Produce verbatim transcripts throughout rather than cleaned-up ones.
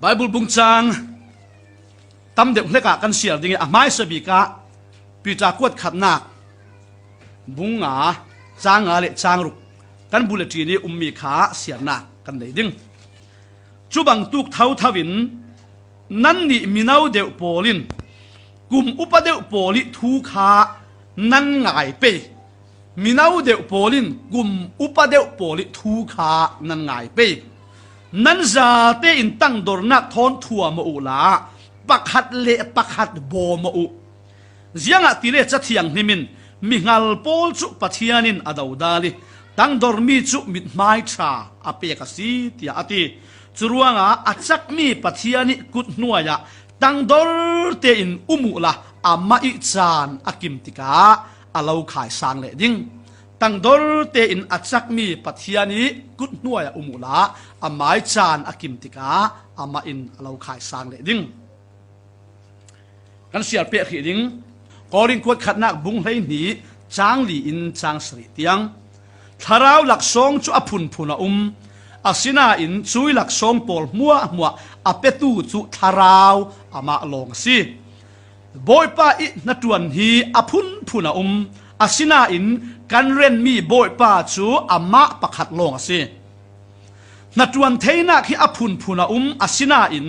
Bible bung chang tam deuh hlekah kan siar ding i, a hmaisa bikah Peter kuat khatnak bung nga, chang nga le chang ruk kan bulletin i ummi kha siarnak kan nei ding. Cu bangtuk thotho in nannih mino deuh pawl in kum upa deuh pawl i thu kha nan ngai pei. Mino deuh pawl in kum upa deuh pawl i thu kha nan ngai pei. Nan zate in tangdornak thawn thuam uh la, pakhat le pakhat bawm uh. Ziangahtile Cathiang hnim in mihngal pawl cu Pathian in a dodal i, tangdormi cu mithmai ṭha a pek a si, tiah a ti. Curuangah a cakmi Pathian i kut hnuai ah tangdor tein um uhla, amah i caan a kim tikah a lo khaisang leh ding. Tangdor tein a cakmi Pathian i kut hnuai ah um uhla, amah i caan a kim tikah amah in a lo khaisang leh ding. Kan siar pek hrih ding. Korin kuat khatnak bung hleihnih, chang li in chang sarih tiang. Thlarau laksawng cu a phunphun a um, asinain cui laksawng pawl hmuahhmuah a petu cu Thlarau amah lawng a si. Bawipa i hnaṭuan hi a phunphun a um, asinain kan renmi Bawipa cu amah pakhat lawng a si. Hnaṭuan theinak hi a phunphun a um, asinain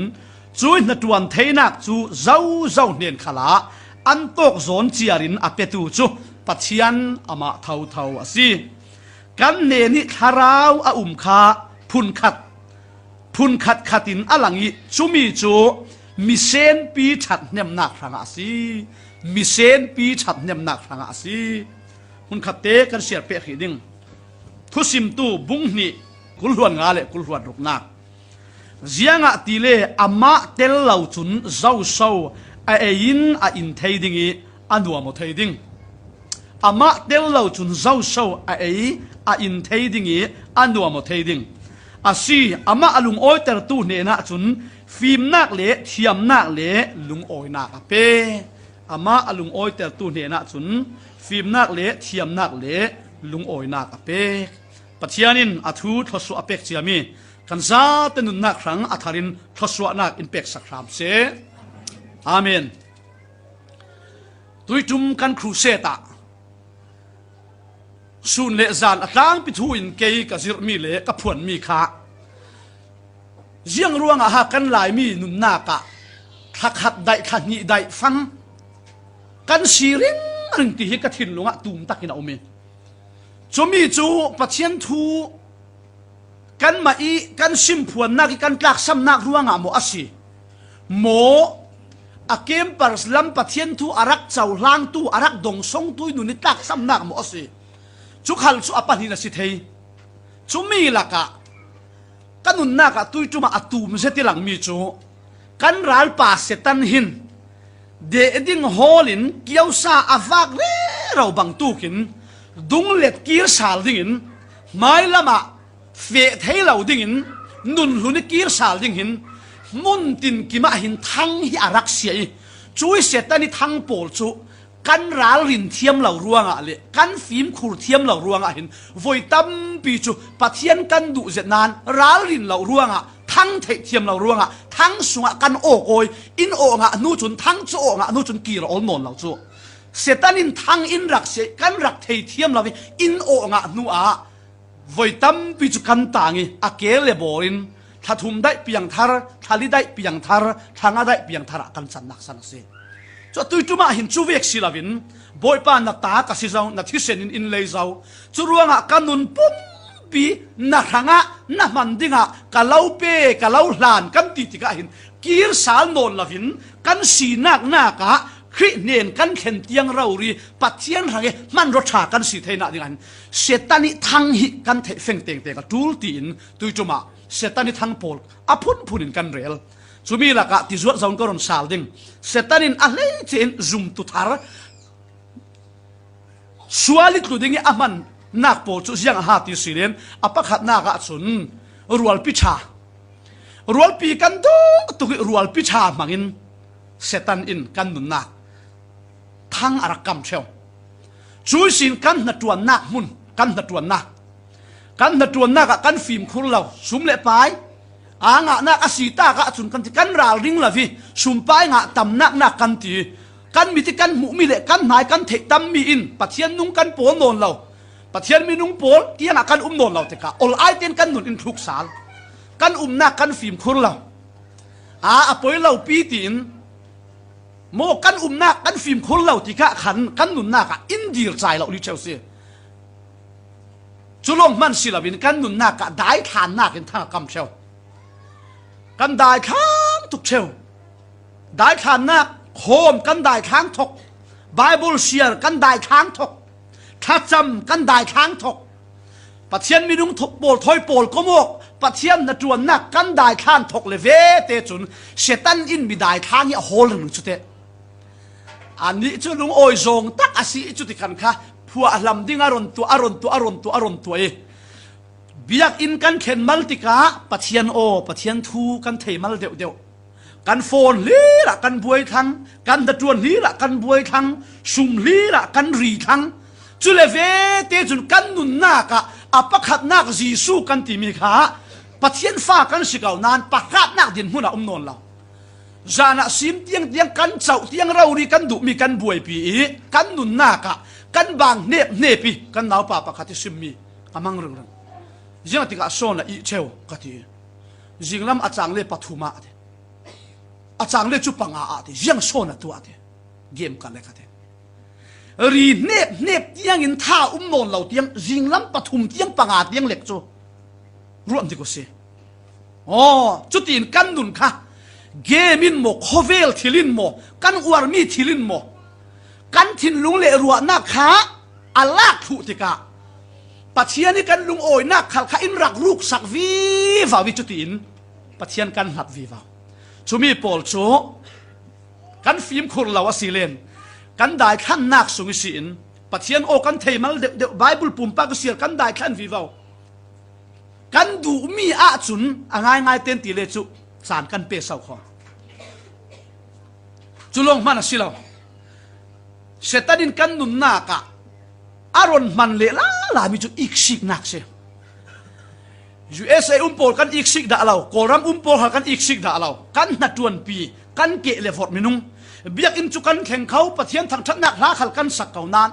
cui hnaṭuan theinak cu zozo hnen khalah an tawk zawn ciar in a petu cu Pathian amah thotho a si. Kan hnen i Thlarau a um kha phunkhat, phunkhat khat in a lang i, cumi cu misenpi ṭhathnemnak hrangah a si. Misenpi ṭhathnemnak hrangah a si. Hmunkhat te kan siar pek hrih ding. Thusimtu bung hnih, kul hluan nga le kul hluan ruknak. Ziangahtile amah tel lo cun zoso a ei in a in thei ding i a nuam aw thei ding. Amah tel lo cun zoso a ei a in thei ding i a nuam aw thei ding. A si, amah a lungawitertu hnenah cun fimnak le thiamnak le lungawinak a pe. Amah a lungawitertu hnenah cun fimnak le thiamnak le lungawinak a pek. Pathian in a thu thluasuah a pek ciami kan zate nunnak hrang a thar in thluasuahnak in peksak hram seh. Amen. Tuiṭum kan crusade ah sun le zan a tlangpi thu in kei ka zirhmi le ka phuanmi kha ziang ruangah ha kan Laimi nunnak ah thla khat daih, thla hnih daih fang kan si ringring ti hi ka thinlung ah tum takin a um i, cumi cu Pathian thu kanmah i kan simphuannak i kan tlaksamnak ruangah maw a si? Maw a campers lam Pathian thu a rak cohlangtu, a rak dongsongtu i nun i tlaksamnak maw a si? Cu khal cu a pahnih a si thei. Cumi lakah ka nunnak ah tuiṭum ah a tum zet i langmi cu kan ralpa Satan hin deh ding hawl in kiosa a vak rero bangtuk in dunglet kir sal ding in, hmailam ah feh thei lo ding in, nun hlun i kir sal ding hin hmun tinkim ah hin thang hi a rak siah i, cui Satan i thang pawl cu kan ralrin thiam lo ruangah le kan fimkhur thiam lo ruangah hin voi tampi cu Pathian kan duh zet nain ralrin lo ruangah, thang theih thiam lo ruangah thang sungah kan awkawi, in awh ngah hnu cun, thang cu awh ngah hnu cun kir a ol nawn lo cu. Satan in thang in rak siah, kan rak thei thiam lo i in awh ngah hnu ah voi tampi cu kan tang i a ke le bawr in thla thum daih piangthar, thla li daih piangthar, thla nga daih piangthar ah kan cannak san a si. Cu a tuiṭum ah hin cu vek si loin Bawipa na ta ka si zo, na thisen in in lei zo. Cu ruangah ka nun pumpi na hrangah na hman dingah ka lo pe, ka lo hlan kan ti tikah hin kir sal nawn loin kan sinak nak ah Khrih hnen kan thlen tiang rori Pathian hrang i hmanraw ṭha kan si theinak dingah hin Satan i thang hi kan theih feng tengteng a ṭul tiin tuiṭum ah Satan i thang pawl a phunphun in kan rel. Cumi lakah tizuat zong ka run sal ding. Satan in a hleice in zumtu thar sual i tlu ding i a hmannak pawl cu ziang a ha ti si len, a pakhatnak ah cun rualpi ṭha. Rualpi kan duh tuk i rualpi ṭha hmangin Satan in kan nunnak thang a rak kam ṭheu. Cui sin kan hnaṭuannak hmun, kan hnaṭuannak, kan hnaṭuannak ah kan fimkhur lo, sum le pai, A ngahnak a si tak ahcun kan ti, kan ralring lo i sumpai ngah tamnak nak kan ti. Kan mit i kan hmuhmi le kan hna i kan theih tammi in Pathian nung kan pawl nawn lo. Pathian minung pawl kiangah kan um nawn lo tikah ol ai tein kan nun in thluk sal. Kan umnak kan fimkhur lo. A, a poi lo pi tiin maw kan umnak kan fimkhur lo tikah khan kan nunnak ah in dir cai lo li cheu si. Cu lawng hman si loin kan nunnak ah daithlannak in thang a kam cheu. Kan daithlang tuk cheu. Daithlannak hawm kan daithlang thok. Bible siar kan daithlang thok. Thlacam kan daithlang thok. Pathian minung tho-, pawl thawi pawl kom awk Pathian hnaṭuannak kan daithlan thok le ve te cun Satan in mi daithlang hi a hawl ringring cu te. Anih cu lungawi zawng tak a si i cutikhan kha phuah hlam ding a ron tuah, a ron tuah, a ron tuah, a ron tuah i biakinn kan thlen mal tikah Pathian aw, Pathian thu kan thei mal deuhdeuh. Kan phone hlir ah kan buai thlang, kan hnaṭuan hlir ah kan buai thlang, sum hlir ah kan ri thlang. Cu le ve te cun kan nunnak ah a pakhatnak Jesuh kan timi kha Pathian fa kan si ko nain pakhatnak dinhmun ah um nawn lo. Zan ah sim tiang tiang kan cauh tiang rori kan duhmi kan buaipi i kan nunnak ah kan bang hnep hnep i kan naupa pakhat i simmi a mang ringring. Ziang tikah sawn a ih cheu ka ti. Zinglam a cang le pathum ah a ti. A cang le cu panga ah a ti. Ziang sawn a tuah a ti. Game ka le ka ti. Ri hnep hnep tiangin tha um nawn lo tiang, zinglam pathum tiang panga tiang lek cu ruah dik u si. Aw, cutiin kan nun kha game in maw, khawvel thil in maw, kan uarmi thil in maw, kan thinlung le ruahnak kha a lak thluh tikah Pathian i kan lungawinak khal kha in rak ruksak vivo i cutiin Pathian kan hlat vivo. Cumi pawl cu kan fimkhur lo a si len kan daithlannak sung i si in Pathian aw kan thei mal deuhdeuh, Bible pumpak i siar kan daithlan vivo. Kan duhmi ahcun a ngaingai ten ti le cu caan kan pe so kho. Cu lawng hman a si lo. Satan in kan nunnak ah a ron hman le lalami cu iksiknak si. U S A um pawl kan iksik dah lo, Kawlram um pawl hal kan iksik dah lo, kan hnaṭuanpi, kan keh le vorh minung. Biakinn cu kan thleng kho, Pathian thangṭhatnak hla khal kan sak ko nain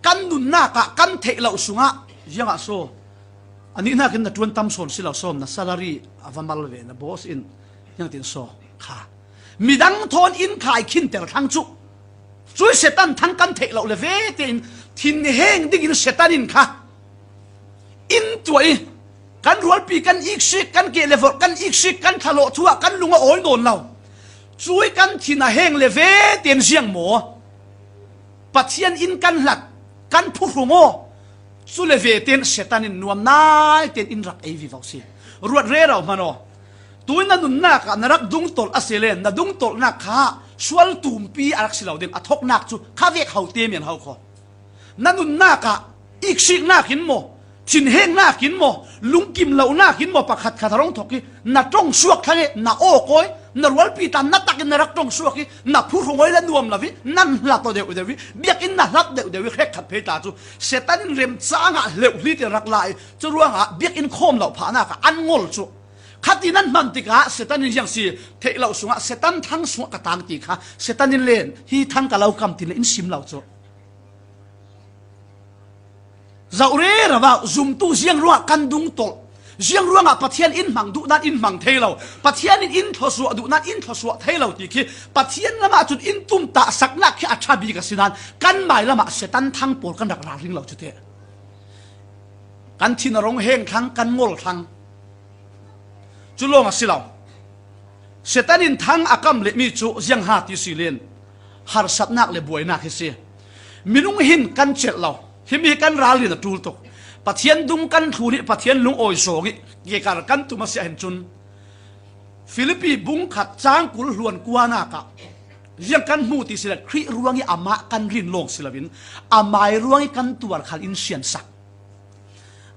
kan nunnak ah kan theih loh sungah ziangah so? A nihnak in na ṭuan tam sawn si lo, sawm na salary a va mal ve, na boss in ziangtin so kha. Midang thawn in khai khinter thlang cu. Cui Satan thang kan theih lo le ve tein thinheng dingin Satan in kha in tuah i kan rualpi kan iksik, kan keh le vorh kan iksik, kan thalawh thu ah kan lung a awi nawn lo. Cui kan thin a heng le ve tein ziang maw? Pathian in kan hlat, kan phuhrung aw. Cu le ve tein Satan in nuam nai tein in rak ei vivo si. Ruat rero hman aw. Tuin na nunnak ah na rak dungtolh a si le na dungtolhnak kha sual tumpi a rak si lo ding, a thoknak cu kha vek ho te mian ho kho. Na nunnak ah iksiknak in maw, thinhengnak in maw, lungkim lonak in maw, pakhatkhat a rung thok i na ṭong suak thlang i na awkawi, na rualpi tan na tak in na rak ṭong suak i na phuhrung awi le nuam lo i nan hlat aw deuhdeuh i biakinn na hlat deuhdeuh i hrekkhat phei ta cu Satan in remcang ah hleuh hli te rak la i cu ruangah biakinn khawm loh phahnak ah an ngol cu. Khati nan hman tikah Satan in ziang si theih loh sungah Satan thang sungah ka tang ti kha Satan in len hi thang ka lo kam ti le in sim lo cu. Zoh rero ah zumtu ziang ruangah kan dungtolh, ziang ruangah Pathian in hmang duh nan in hmang thei lo, Pathian in in thluasuah duh nan in thluasuah thei lo ti khi Pathian lamah cun in tumtah saknak khi a ṭha bik a si nan kan mai lamah Satan thang pawl kan rak ralring lo cu te. Kan thin a rung heng thlang, kan ngol thlang. Cu lawng a si lo. Satan in thang a kam lehmi cu ziang ha ti si len harsatnak le buainak hi si. Minung hin kan celh lo. Himi hi kan ralrin a ṭul tuk. Pathian dung kan thlun i Pathian lungawi zawng i kekar kan tum a si ahhin cun Filipi bung khat cang kul hluan kuanak ah ziang kan hmu ti si le Khrih ruang i amah kan rin lawng si loin amai ruang i kan tuar khal in siansak.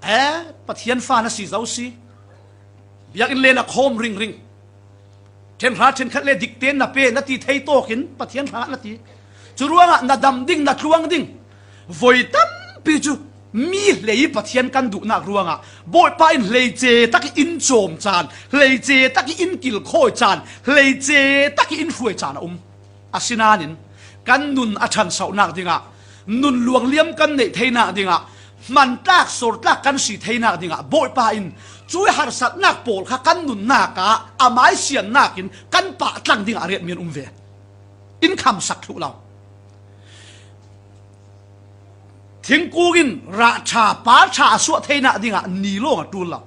Eh, Pathian fa na si zo si. Biakinn le na khawm ringring. Ṭhen hra ṭhen khat le dik tein na pe, na ti thei tawkin Pathian hra na ti. Cu ruangah na dam ding, na tluang ding. Voi tampi cu Mi hlei Pathian kan duhnak ruangah Bawipa in hleice tak i in cawm caan, hleice tak i in kilkhawi caan, hleice tak i in hruai caan a um. Asinain kan nun a ṭhansohnak dingah, nun luangliam kan neih theinak dingah, hmantlak sortlak kan si theinak dingah Bawipa in cui harsatnak pawl kha kan nunnak ah a maisiannak in kan pahtlang dingah a riatmi an um ve. In khamsak thluh lo. Thingkung in rah ṭha, par ṭha a suah theinak dingah ni lawng a ṭul lo.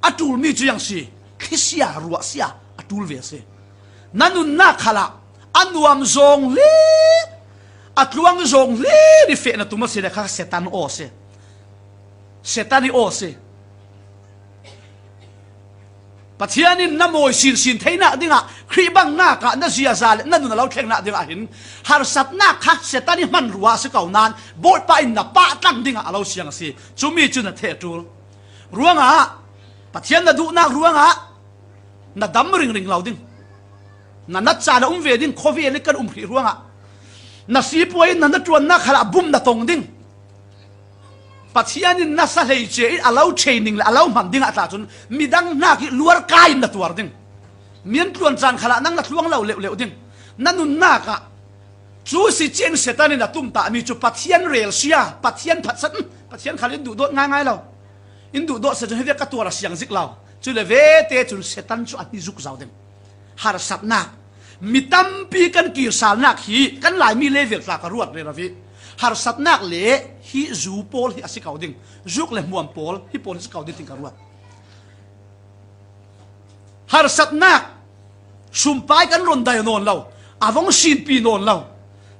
A ṭulmi cu ziang si, thlisia, ruahsia a ṭul ve a si. Na nunnak khalah a nuam zawng hle, a tluang zawng hle i feh na tum a si le kha Satan aw a si. Satan i aw a si. Pathian in na mawi sinsin theinak dingah, Khrih bangnakah na ziaza le na nun a lo thlengnak dingah hin harsatnak kha Satan i hmanrua a si ko nain Bawipa in na pahtlang dingah a lo siang a si. Cumi cu na theh a ṭul. Ruangah, Pathian na duhnak ruangah na dam ringring lo ding. Na nat caan a um ve ding, khuavel i kan um hrih ruangah. Na sipuai in na na ṭuannak khalah bum na tong ding. Pathian in nasa hleice in a lo training le a lo hman dingah tla cun midang hnak i luarka in na tuar ding. Mian tluan caan khalah nang na tluang lo leuhleuh ding. Na nunnak ah cu si ciah in Satan in a tumtahmi cu Pathian relsia, Pathian phatsat, Pathian khal in duhdawt ngaingai lo. In duhdawt se cun hivek ka tuar a siang zik lo. Cule vete cun Satan cu a hni zuk zau ding. Harsatnak. Mi tampi kan kirsalnak hi kan Laimi level tla ka ruat rero hi. Harsatnak le hi zu pawl hi a si ko ding. Zuk le hmuam pawl hi pawl hi si ko ding tin ka ruat. Harsatnak. Sumpai kan ron dai nawn lo. A vong sinpi nawn lo.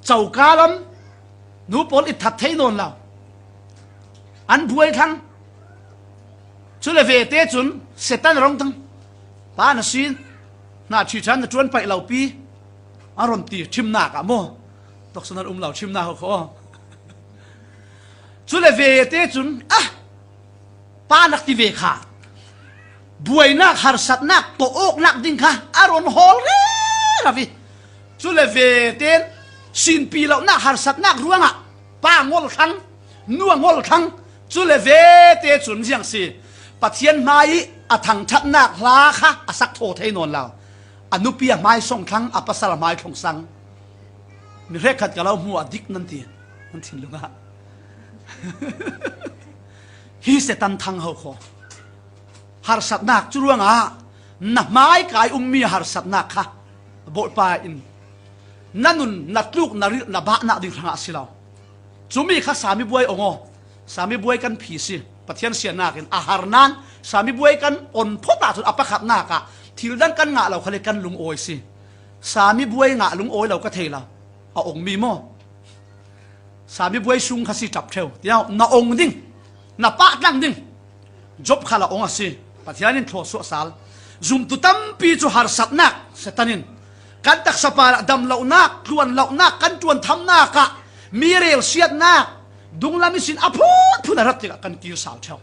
Coka lam nu pawl i that thei nawn lo. An buai thlang. Cule vete cun Satan a rong thlang. Pa na sin, hna ṭhi ṭhan na ṭuan paih lo pi. A ron ti ṭhimnak ah maw? Toksan an um lo ṭhimnak ho kho. Cule vete cun, ah, pa nak ti ve kha. Buainak, harsatnak, tawh awknak ding kha a ron hawl rero hi. Cule vete in sinpi lonak, harsatnak ruangah pa ngol thlang, nu a ngol thlang. Cule vete cun ziang si, Pathian hmai i a thangṭhatnak hla kha a sak thaw thei nawn lo. A nupi a hmai song thlang, a pasal a hmai thlong sang. Mi hrekkhat ka lo hmu a dik nan ti, nan thinlung ah. Hi Satan thang ho kho. Harsatnak cu ruangah na hmai kai ummi harsatnak kha Bawipa in na nun, na tluk, na rilh, na bahnak ding hrangah a si lo. Cumi kha Sami buai ong aw. Sami buai kan phi si. Pathian siannak in a har nain Sami buai kan on phawt ahcun a pakhatnak ah thil dang kan ngah lo khal i kan lungawi si. Sami buai ngah lungawi lo ka thei lo. A ongmi maw? Sami buai sung kha si ṭap ṭheu. Tiah na ong ding, na pahtlang ding. Job khal a ong a si. Pathian in thlawsuah sal. Zumtu tampi cu harsatnak, Satan in kan taksa parah damlonak, tluanlonak, kan ṭuanthamnak ah mi relsiatnak, dunglam ihsin a phunphun a rat tikah kan kir sal ṭheu.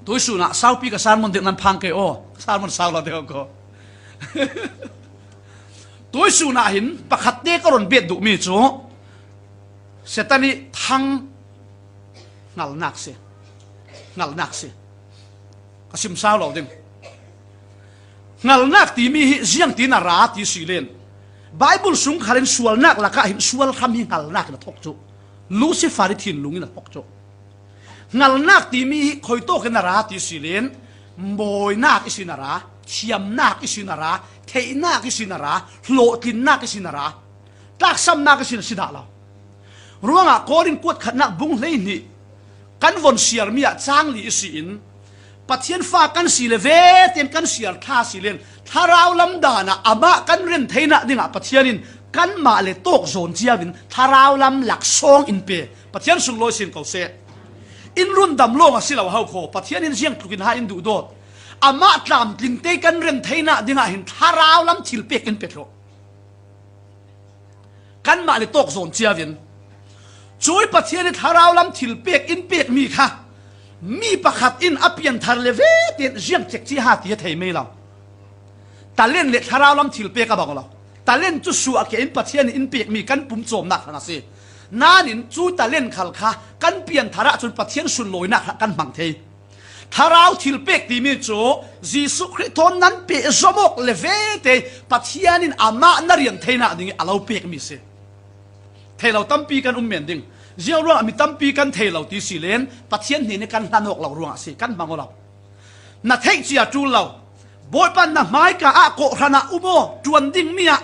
Tuisun ah saupi ka sermon deuh nan phang kei aw. Ka sermon sau lo deuh ko. Tuisun ah hin pakhat te ka ron bet duhmi cu Satan i thang hngalnak si. Hngalnak si. Ka sim sau lo ding. Hngalnak timi hi ziangtin a ra ti si len, Baibal sung khal in sualnak lakah hin sual hram hi hngalnak in a thok cu. Lucifer i thinlung in a thok cu. Hngalnak timi hi khuitawk in a ra ti si len, mawinak ihsin a ra, thiamnak ihsin a ra, theihnak ihsin a ra, hlawhtlinnak ihsin a ra, tlaksamnak ihsin a si dah lo. Ruangah Korin kuat khatnak bung hleihnih kan von siarmi ah cang li ihsin Pathian fa kan si le veten kan siar thla si len thlarau lam dan ah amah kan ren theinak dingah Pathian in kanmah le tawk zawn cio in thlarau lam laksawng in pe. Pathian sunglawi sin ko seh. In rundam lawng a si lo ho kho, Pathian in ziangtluk in ha in duhdawt. Amah tlamtling te kan ren theinak dingah hin thlarau lam thilpek in pe thluh. Kanmah le tawk zawn cio in. Cui Pathian in thlarau lam thilpek in pekmi kha mi pakhat in a pianthar le veten ziang cek ci ha ti a thei mei lo. Talent le thlarau lam thilpek a bang lo. Talent cu suah ke in Pathian in pekmi kan pum cawmnak hrang a si. Nanin cu talent khal kha kan pianthar ahcun Pathian sunlawinak hlah kan hmang thei. Thlarau thilpek timi cu Jesuh Khrih thawn nan pehzom awk le vete Pathian in amah na rian theinak ding i a lo pekmi si. Thei lo tampi kan um men ding. Ziang ruangah mi tampi kan thei lo ti si len Pathian hnen i kan hlan awk lo ruangah si, kan hmang aw lo. Na theih cia ṭul lo. Bawipa na hmaika ah kawhhran ah um aw, ṭuan dingmi ah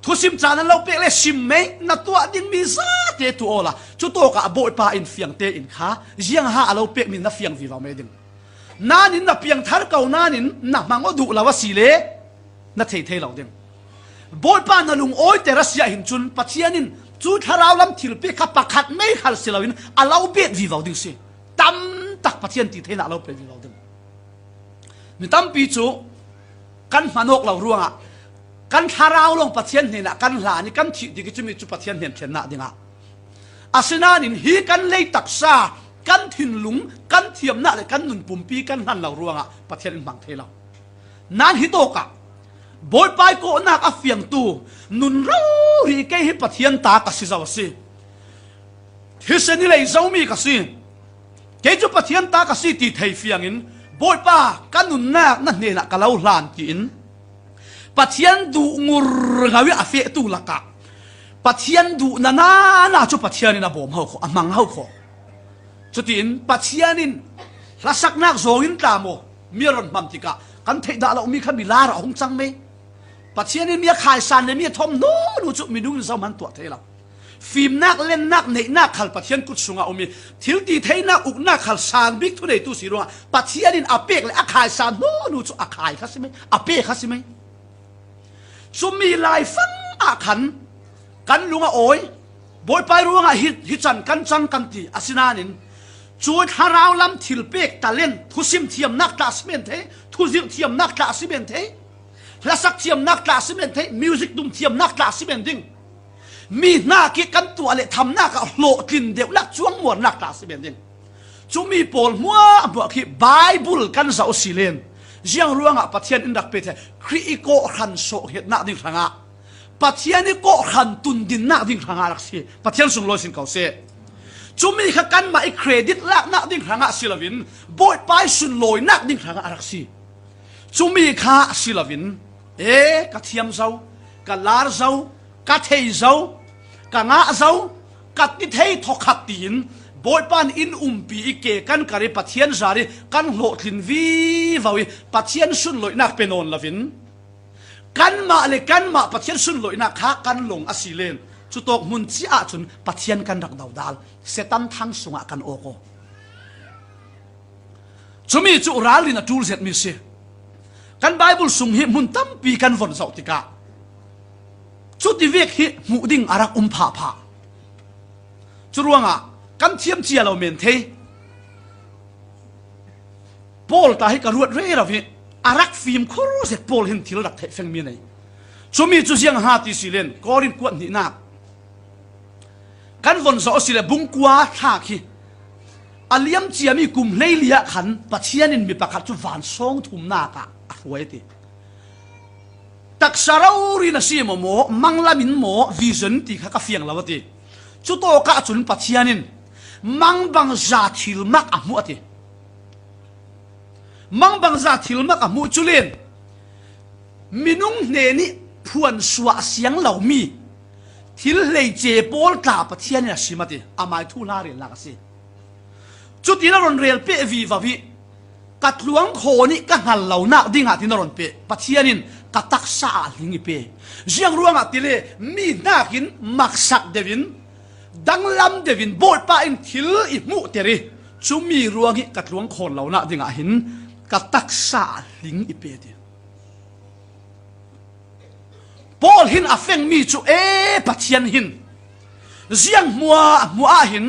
thusim ca nan lo pek le sim mei, na tuah dingmi zate tuah awla. Cutawkah Bawipa in fiang tein kha ziangha a lo pekmi na fiang vivo mei ding. Nanin na piangthar ko nanin na hmang aw duh lo a si le na thei thei lo ding. Bawipa na lungawiter a si ah hin cun Pathian in cu thlarau lam thilpek kha pakhat mei khal si loin a lo bet vivo ding si. Tam tak Pathian ti theinak a lo pe vivo ding. Mi tampi cu kan hman awk lo ruangah kan thlarau lawng Pathian hnenah kan hlan i kan thih dik i cumi cu Pathian hnen thlennak dingah a si nain hi kan lei taksa, kan thinlung, kan thiamnak le kan nun pumpi kan hlan lo ruangah Pathian in hmang thei lo. Nan hi tawkah Bawipa i kawhnak a fiangtu nun rori kei hi Pathian ta ka si zo a si. Thisen i lei zomi ka si. Kei cu Pathian ta ka si ti thei fiangin Bawipa ka nunnak na hnenah ka lo hlan tiin Pathian duh ngur ngau i a fehtu lakah Pathian duh na nana cu Pathian in a bawm ho kho, a hmang ho kho. Cutiin Pathian in hlasaknak zawng in tla maw mi a ron hmang tikah kan theih dah lomi kha milar a hung cang mei. Pathian in mi a khaisan le mi a thawm hnu hnu cu minung in zohman tuah thei lo. Fimnak, lennak, neihnak khal Pathian kut sungah um i thil ti theinak uknak khal sang bik thuneitu si ruangah Pathian in a pek le a khaisan hnu hnu cu a khai kha si mei, a pe kha si mei. Cumi laifang ah khan kan lung a awi, Bawipa i ruangah hi, hi can kan cang kan ti a si nain cu thlarau lam thilpek talent, thusim thiamnak tla si men thei, thuzirh thiamnak tla si men thei, hlasak thiamnak tla si men thei, music dum thiamnak tla si men ding. Mi hnak i kan tuah le thamnak ah hlawhtlin deuhnak cuangmuarnak tla si men ding. Cumi pawl hmuahhmuah khi Baibal kan zoh si len ziang ruangah Pathian in rak pe thei, Khrih i kawhhran sawhhngetnak ding hrangah, Pathian i kawhhran tundinnak ding hrangah rak si. Pathian sunglawi sin ko seh. Cumi kha kanmah i credit laknak ding hrangah si loin Bawipa i sunlawinak ding hrangah a rak si. Cumi kha a si loin, e, ka thiam zo, ka lar zo, ka thei zo, ka ngah zo, ka ti thei thawkhat tiin Bawipa in umpi i ke kan kar i Pathian zar i kan hlawhtlin vivo i Pathian sunlawinak pe nawn loin kanmah le kanmah Pathian sunlawinak kha kan lawng a si len cutawk hmun cia ahcun Pathian kan rak dodal, Satan thang sungah kan awk aw. Cumi cu ralrin a ṭul zetmi si. Kan Baibal sung hi hmun tampi kan von zoh tikah cuti vek hi hmuh ding a rak um phahphah. Curuangah kan thiam cia lo men thei. Paul ta hi ka ruat rero i a rak fim khur zet Paul hin thil rak theih fengmi nei. Cumi cu ziang a ha ti si len Korin kuat hnihnak kan von zoh a si le bungkua thlak hi a liam ciami kum hleili ah khan Pathian in mi pakhat cu van sawng thumnak ah a hruai ti. Taksa rori na si maw, maw, manglam in maw, vision ti kha ka fiang lo a ti. Cutawk ahcun Pathian in mangbangza thil mak a hmuh a ti. Mangbangza thil mak a hmuh cu len minung hnen i phuan suah a siang lomi thil hleice pawl tla Pathian in a sim a ti. Amai thu hla relnak a si. Cutin a ron rel peh vivo i ka tluang khaw nih ka hngal lonak dingah tin a ron peh Pathian in ka taksa ah hling i pe. Ziang ruangah ti le mi hnakin maksak deuh in danglam deuh in Bawipa in thil i hmuhter i cumi ruang i ka tluang khawn lonak dingah hin ka taksa ah hling i pe ti. Paul hin a fengmi cu e Pathian hin ziang hmuahhmuah ah hin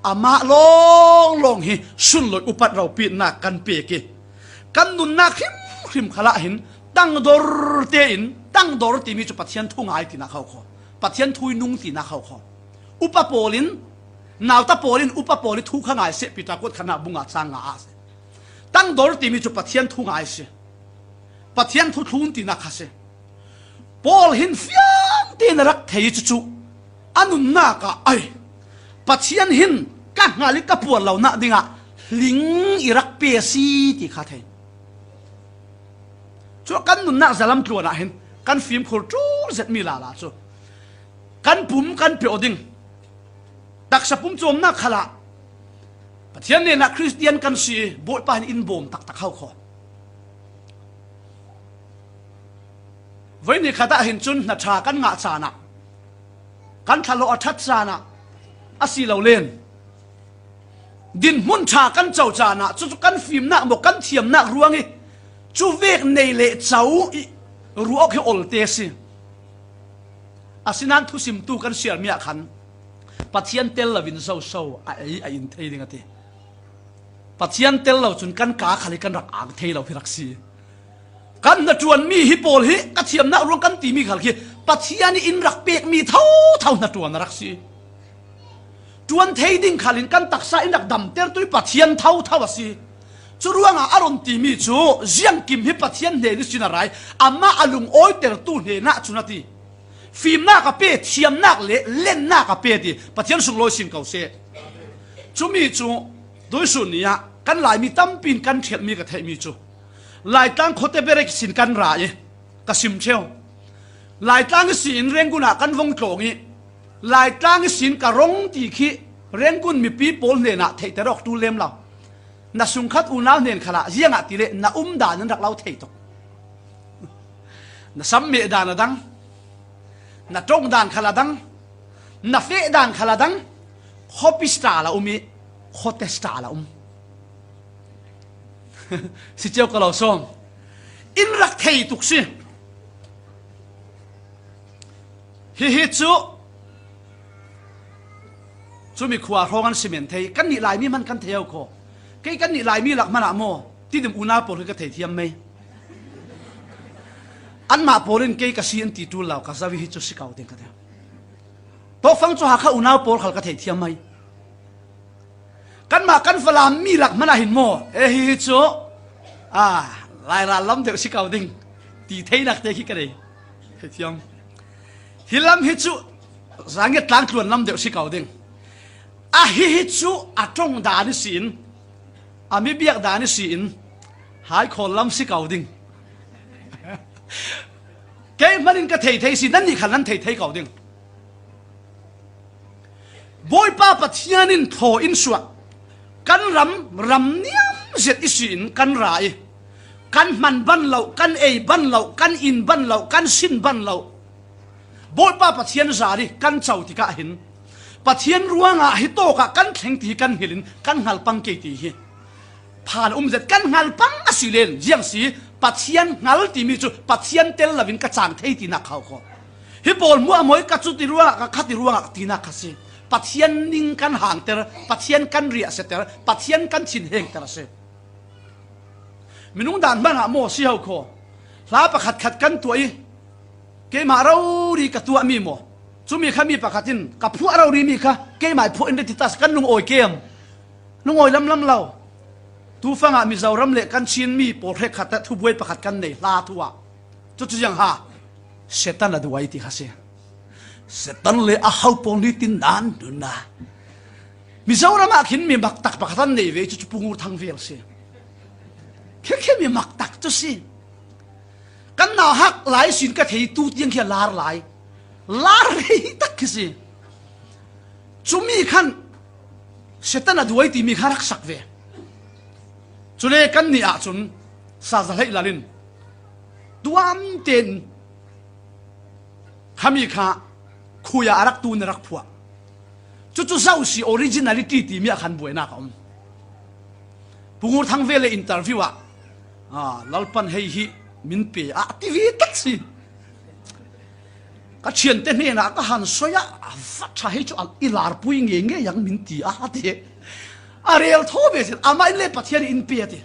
amah lawnglawng hi sunlawih upat ropitnak kan pek i kan nunnak hrimhrim khalah hin tangdor tein, tangdor timi cu Pathian thu ngai tinak hau kho, Pathian thu i nung tinak hau kho. Upa pawl in, nauta pawl in upa pawl i thu kha ngai seh, Peter kuat khatnak bungah cang nga ah seh. Tangdor timi cu Pathian thu ngai si. Pathian thu thlun tinak kha si. Paul hin fiang tein a rak thei i cucu A nunnak ah ai, Pathian hin ka hngal i ka puan lonak dingah hling i rak pe a si ti kha thei. Cu kan nunnak zalam tluan ah hin kan fimkhur ṭul zetmi lala cu kan pum kan pe aw ding. Taksa pum cawmnak khalah Pathian hnenah Khristian kan si i Bawipa hin in bawm taktak hau kho. Voi ni khat ah hin cun hna ṭha kan ngah caan ah, kan thalawh a ṭhat caan ah, a si lo len dinhmun ṭha kan co caan ah, cucu kan fimnak maw kan thiamnak ruang i cu vek nei le co i ruah awk hi olte a si. Asinain thusimtu kan siarmi ah khan Pathian tel loin zoso a ei a in thei ding a ti. Pathian tel lo cun kan kaa khal hi kan rak ang thei lo hi rak si. Kan hnaṭuanmi hi pawl hi ka thiamnak ruang kan timi khal khi Pathian i in rak pekmi thotho hnaṭuan a rak si. Ṭuan thei ding khal in kan taksa in rak damtertu hi Pathian thotho a si. Cu ruangah a run timi cu ziangkim hi Pathian hnen ihsin a ra i amah a lungawitertu hnenah cun a ti. Fimnak a pe, thiamnak le lennak a pe ti Pathian sunglawi sin ko seh. Cumi cu tuisun ni ah kan Laimi tampi in kan ṭhialhmi ka theihmi cu Laitlang khuate berek sin kan ra i ka sim ṭheu. Laitlang ihsin Rangoon ah kan vung tlawng i Laitlang ihsin ka rung ti khi Rangoon mipi pawl hnenah theihter awk ṭul lem lo. Na sungkhat unau hnen khalah ziangahtile na um dan an rak lo thei tuk. Na sammeh dan a dang, na ṭong dan khal a dang, na feh dan khal a dang, khuapi style a um i khuate style a um. Si cio ka lo sawm. In rak thei tuk si. Hihi cu cumi khua hrawng an si men thei. Kannih Laimi hman kan thei ho kho. Kei kannih Laimi lak hmanah maw Tidim unau pawl hi ka thei thiam mei. Anmah pawl in kei ka si an ti ṭul lo, ka zawi hi cu si ko ding ka ti. Tawkfang cu Hakha unau pawl khal ka thei thiam mei. Kanmah kan Falam mi lak hmanah hin maw, e, hihi cu, a, Lairal lam deuh si ko ding ti theinak te khi ka nei. Thei thiam. Hi lam hi cu Zangiat tlang tluan lam deuh si ko ding. A hihi cu a ṭong dan ihsin, a mi biak dan ihsin, hai khawl lam si ko ding. Kei hman in ka thei thei si, nannih khal nan thei thei ko ding. Bawipa Pathian in thaw in suah kan ram, ram niam zet ihsin kan ra i kan hman ban lo, kan ei ban lo, kan in ban lo, kan sin ban lo. Bawipa Pathian zari kan co tikah hin Pathian ruangah hi tawkah kan thleng ti hi kan hngilh in kan hngal pang kei ti hi phan a um zet. Kan hngal pang a si len ziang si, Pathian hngal timi cu Pathian tel loin ka cang thei tinak kha kho. Hi pawl hmuahhmuah ka cu ti ruangah, ka kha ti ruangah tinak kha si. Pathian ning kan hangter, Pathian kan riahsiater, Pathian kan thinhengter a si. Minung dan hmanh ah maw si ho kho. Hla pakhat khat kan tuah i keimah rori ka tuahmi maw, cumi kha mi pakhat in ka phuah rori mi kha keimah i phuah in dah ti ta si, kan lungawi kem. Lungawi lamlam lo. Tufang ah Mizoram le kan Chin mi pawl hrekkhat ah thubuai pakhat kan nei hla thu ah. Cucu ziang ha, Satan a duai ti kha si. Satan le a hau pawl ni tin nan nun na. Mizoram ah khin mi maktak pakhat an nei ve, cucu Pu Ngur Thang vel si. Khi khi mi maktak cu si. Kan nauhak lai sin ka thei tu tiang khi a lar lai. Lar rei tak khi si. Cumi khan Satan a duai timi kha rak sak ve. Cule kannih ah cun Sa Za Hleih Lal in tuam tein khami kha khui ah a rak tun a rak phuah. Cucu zoh si originality timi ah khan buainak a um. Pu Ngur Thang vel le interview ah, ah, Lalpan hei hi min pe ah ti vitat si. Ka ṭhiante hnenah ka han soi ah, a va ṭha hi cu a i larpui ngeingei ang min ti a ti. A rel thaw ve sin, amah in le Pathian in pe a ti.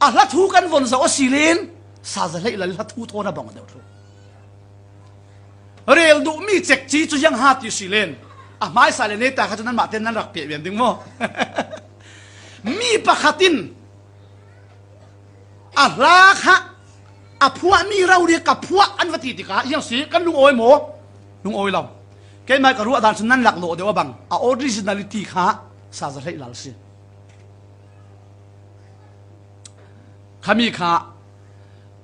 A hla thu kan von zoh a si len, Sa Za Hleih Lal hla thu thawn a bang deuh thlu. Rel duhmi cekci cu ziang ha ti si len, a hmaisa le neta kha cu nanmah tein nan rak peh vian ding maw? Mi pakhat in a hla kha a phuahmi rori ka phuah an va ti tikah ziang si kan lungawi maw? Lungawi lo. Keimah ka ruah dan cu nan laklawh deuh a bang, a originality kha sa za hleih lal si. Khami kha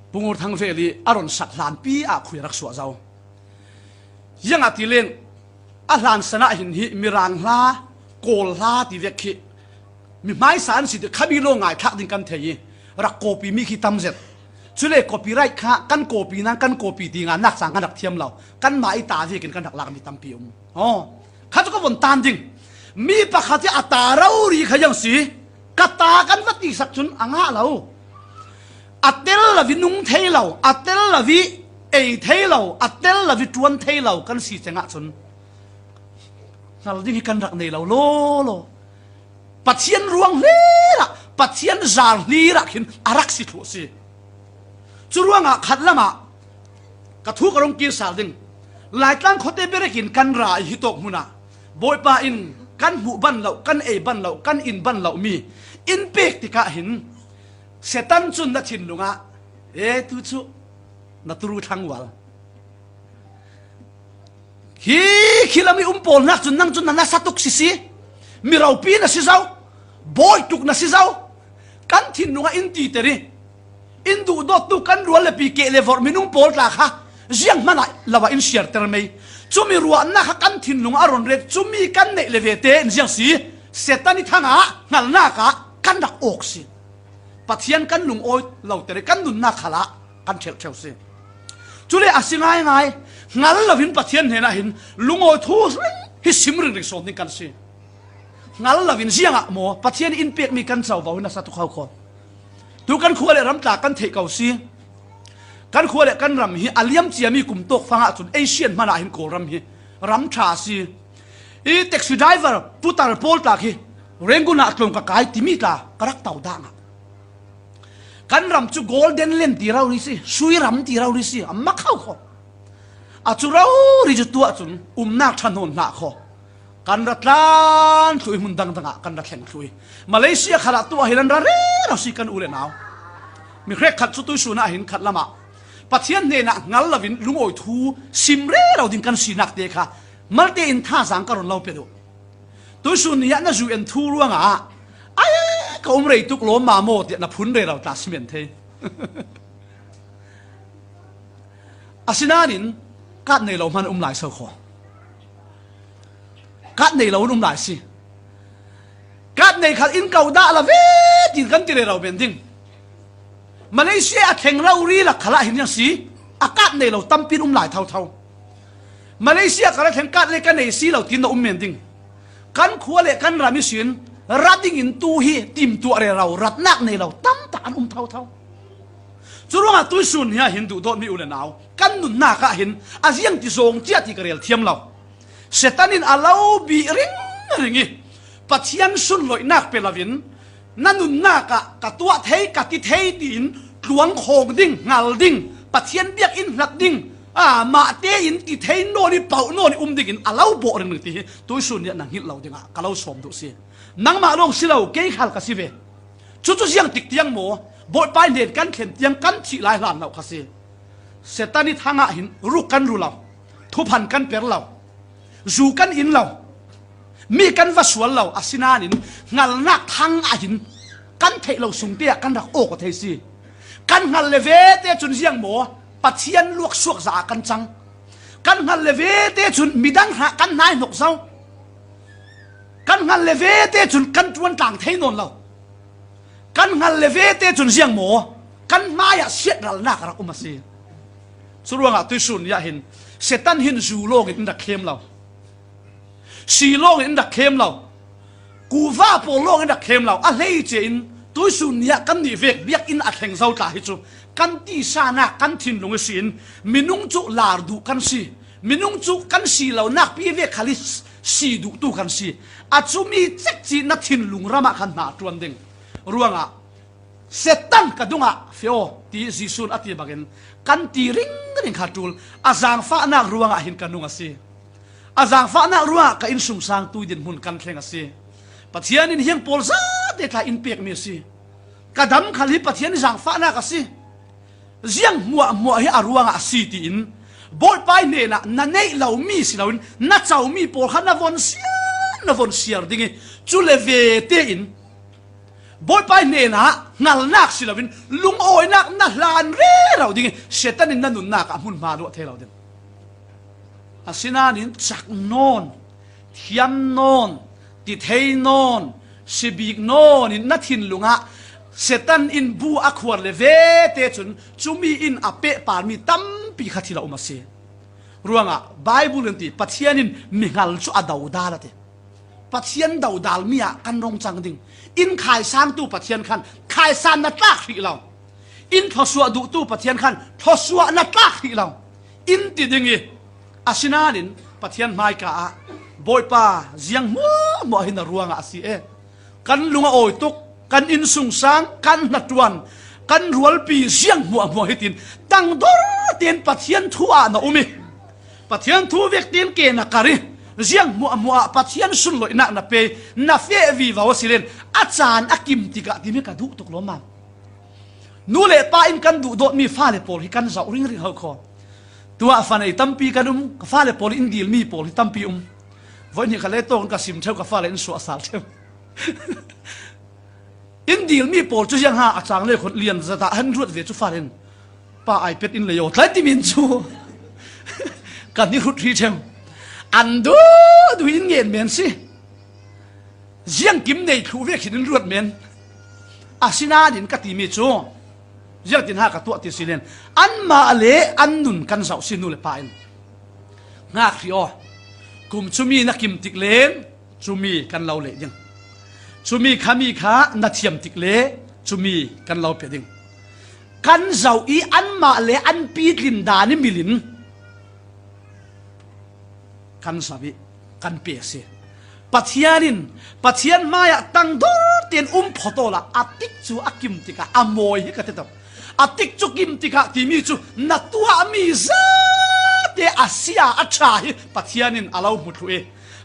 Pungur Thang Vel i a ron sak hlanpi ah khui a rak suah zo. Ziangahtile a hlansan ah hin hi Mirang hla, Kawl hla ti vek khi mi hmaisa an si ti khami law ngaithlak ding kan thei i rak copy mi khi tam zet. Cule copyright kha kan copy nan kan copy ti nga nak cang kan rak thiam lo. Kanmah i ta vekin kan rak lak mi tampi um. Aw, kha cu ka von tan ding. Mi pakhat i a ta rori kha yang si. Ka ta kan va tisak cun a ngah lo. A tel lo i nung thei lo, a tel lo i ei thei lo, a tel lo i ṭuan thei lo kan si cengah cun hngal ding hi kan rak nei lo law law. Pathian ruang hlir ah, Pathian zal hlir ah khin a rak si thluh a si. Cu ruangah khat lamah ka thu ka rung kir sal ding. Laitlang khuate berekin kan ra i hi tawk hmunah Bawipa in kan hmuh ban lo, kan ei ban lo, kan in ban lo mi in pek tikah hin Satan cun na thinlung ah, e, tu cu na turu thlang ual. Hi khi lam i um pawl nak cun nang cun na nasa tuk sisi, mi ropi na si zo, bawi tuk na si zo, kan thinlung ah in titer i in duhdawttu kan rual le pi keh le vorh minung pawl tla kha zianghman ah lo ah in siarter mei. Cumi ruahnak kha kan thinlung ah a ron ret, cumi kan neih le vete in ziang si, Satan i thang ah hngalnak ah kan rak awk si. Pathian kan lungawi loter i kan nunnak khalah kan ṭhelh ṭheu si. Cule a si ngaingai, hngal loin Pathian hnenah hin lungawi thu hi sim ringring sawn ding kan si. Hngal loin ziangah maw Pathian in pekmi kan covo hi nasa tuk hau kho. Tu kan khua le ram tla kan theih ko si. Kan khua le kan ram hi a liam ciami kum tawk fangah cun Asian hmanah hin Kawlram hi ram ṭha a si. I taxi driver putar pawl tla khi Rangoon ah tlawng ka kai timi tla ka rak to dah ngah. Kan ram cu Golden Land ti rori si, Sui ram ti rori si, a mak hau kho. A cu rori cu tuah cun umnak ṭha nawn hlah kho. Kan ra tlan thluh i hmun dangdang ah kan ra thleng thluh i Malaysia khalah tuah hi nan ra rero si kan u le nau. Mi hrekkhat cu tuisun ah hin khat lamah Pathian hnenah hngal loin lungawi thu sim rero ding kan sinak te kha malte in thazaang ka run lo pe duh. Tuisun ni ah na zu en thu ruangah ai ka um rei tuk lawm ma maw tiah na phun rero tla si men thei. Asinain kat nei lo hman um lai so kho. Kat nei lo in um lai si. Kat nei khat in ko dah la ve tin kan ti rero men ding. Malaysia a thleng rori lak khalah hin yang si a kat nei lo tampi in um lai thotho. Malaysia ka ra thleng kat le ka nei si lo tin na um men ding. Kan khua le kan ram ihsin ra dingin tu hi timtuah rero ratnak nei lo tamtak an um thotho. Cu ruangah tuisun hi ah hin duhdawtmi u le nau kan nunnak ah hin a ziang ti zawng cia ti ka rel thiam lo. Satan in a lo bih ringring i Pathian sunloihnak pe loin na nunnak ah ka tuah thei, ka ti thei tiin tluang khawng ding, hngal ding, Pathian biakinn hlat ding, a, mahte in ti thei nawn i pauh nawn i um dingin a lo bawh ringring ti hi tuisun ni ah na hngilh lo dingah ka lo sawm duh si. Nangmah lawng si lo, kei khal ka si ve. Cucu ziang tik tiang maw, Bawipa hnen kan thlen tiang kan thih lai hlan lo kha si. Satan i thangah hin ruk kan ru lo, thuphan kan per lo, zu kan in lo, mi kan va sual lo, asinain hngalnak thang ah hin kan theih lo sungte ah kan rak awk aw thei si. Kan hngal le vete cun ziang maw, Pathian luaksuak za ah kan cang. Kan hngal le vete cun midang hna kan hnaihnok zo. Kan hngal le vete cun kan ṭuan tlang thei nawn lo. Kan hngal le vete cun ziang maw, kan hmaiah siatralnak a rak um a si. Cu ruangah tuisun ni ah hin Satan hin zu lawngin in rak khem lo. Si lawngin in rak khem lo. Kuva pawl lawngin in rak khem lo. A hleice in tuisun ni ah kannih vek biakinn a thleng zo tla hi cu kan tisa nak kan thinlung ihsin minung cu lar duh kan si. Minung cu kan si lo nakpi vek khal i si duhtu kan si. A cumi cekci na thinlung ram ah khan hna a ṭuan ding. Ruangah Satan ka dungah feh aw, ti Jesuh in a ti bangin kan ti ringring kha ṭul. A zaangfahnak ruangah hin ka nung a si. A zaangfahnak ruangah ka innsungsang tui dinhmun kan thleng a si. Pathian in hiang pawl zate tla in pekmi a si. Ka dam khal hi Pathian i zaangfahnak a si. Ziang hmuahhmuah hi a ruangah a si tiin Bawipa i hnenah na neih lo mi si loin na co mi pawl kha na von siar, na von siar ding i, cu le vete in Bawipa i hnenah hngalnak si loin lungawinak na hlan rero ding i, Satan in na nunnak ah hmunhma luah thei lo ding. Asinain cak nawn, thiam nawn, ti thei nawn, si bik nawn in na thinlung ah Satan in bu a khuar le vete cun cumi in a pehpar mi tampi kha thi lo um a si. Ruangah Bible in ti, Pathian in mihngal cu a dodal a ti. Pathian dodal mi ah kan rung cang ding. In khaisangtu Pathian khan khaisan na tlak hrih lo. In thluasuah duhtu Pathian khan thluasuah na tlak hrih lo. In ti ding i, asinain Pathian hmaika ah, Bawipa, ziang hmuahhmuah hi na ruangah a si e. Kan lung a awi tuk, kan innsungsang, kan hnaṭuan, kan rualpi ziang hmuahhmuah hitin tangdor tein Pathian thu ah na um i, Pathian thu vek tein ke na kar i, ziang hmuahhmuah ah Pathian sunloihnak na pe i, na feh vivo a si len, a caan a kim tikah timi ka duh tuk lawmmam. Nu le pa in kan duhdawtmi fale pawl hi kan zoh ringring ho kho. Tuah fa nei tampi kan um, ka fale pawl in dilmi pawl hi tampi um. Voi nih ka le tawng ka sim theu, ka fale in suah sal theu. In dilmi pawl cu ziang ha a cang le khun lian zat ah han ruat ve cu fale in, pa iPad in le yaw tlai timin cu kan i hrut ri theu. An duh duh in ngen men si. Ziang kim nei thluh vek hin in ruat men. Asinain ka timi cu ziangtin ha ka tuah ti si len, anmah le an nun kan zoh si, nu le pa in. Ngak hrih aw. Kum cumi na kim tik len cumi kan lo leh ding. Cumi khami kha na thiam tik le cumi kan lo pe ding. Kan zoh i anmah le an pitlin dan i milin kan zoh i kan pe a si. Pathian in, Pathian hmaiah tangdor tein um phawt awla a tik cu a kim tikah a mawi hi ka ti tak. A tik cu kim tikah timi cu na tuahmi zate a sia a ṭha hi Pathian in a lo hmu thluh i,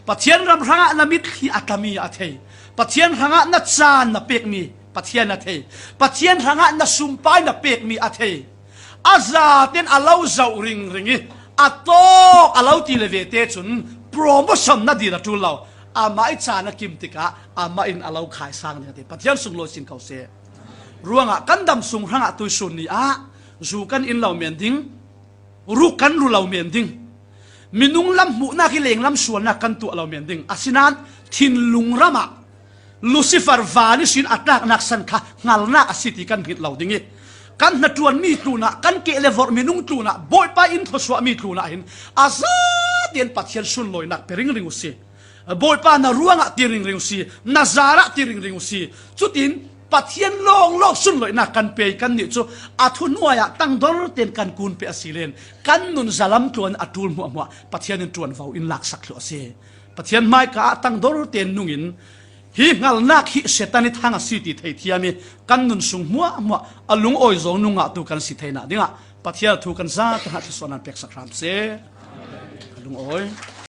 Pathian ram hrangah na mitthli a tlami a thei. Pathian hrangah na caan na pekmi Pathian a thei. Pathian hrangah na sumpai na pekmi a thei. A zaten a lo zoh ringring i, a tawk a lo ti le vete cun promotion na dil a ṭul lo. Amah i caan a kim tikah amah in a lo khaisang ding a ti. Pathian sunglawi sin ko seh. Ruangah kan dam sung hrangah tuisun ni ah zu kan in lo men ding, ruk kan ru lo men ding, minung lam hmuhnak i lenglam sualnak kan tuah lo men ding. Asinain thinlung ram ah Lucifer van ihsin a tlaknak san kha hngalnak a si ti kan hngilh lo ding i, kan hnaṭuanmi tlunah, kan keh le vorh minung tlunah, Bawipa in thluasuahmi tlunah hin a zaten Pathian sunlawinak pe ringring u si. Bawipa, na ruangah ti ringring u si, na zarah ti ringring u si. Cutin Pathian lawnglawng sunlawinak kan pe i kannih cu a thunuai ah tangdor tein kan kun pe a si len, kan nun zalam tluan a ṭul hmuahhmuah Pathian in ṭuanvo in laksak thluh a si. Pathian hmaika ah tangdor tein nungin hi hngalnak hi Satan i thang a si ti theithiam i kan nun sung hmuahhmuah a lungawi zong nung ngahtu kan si theinak dingah Pathian a thu kan zate hna thluasuahnak peksak hram seh. Ka lungawi.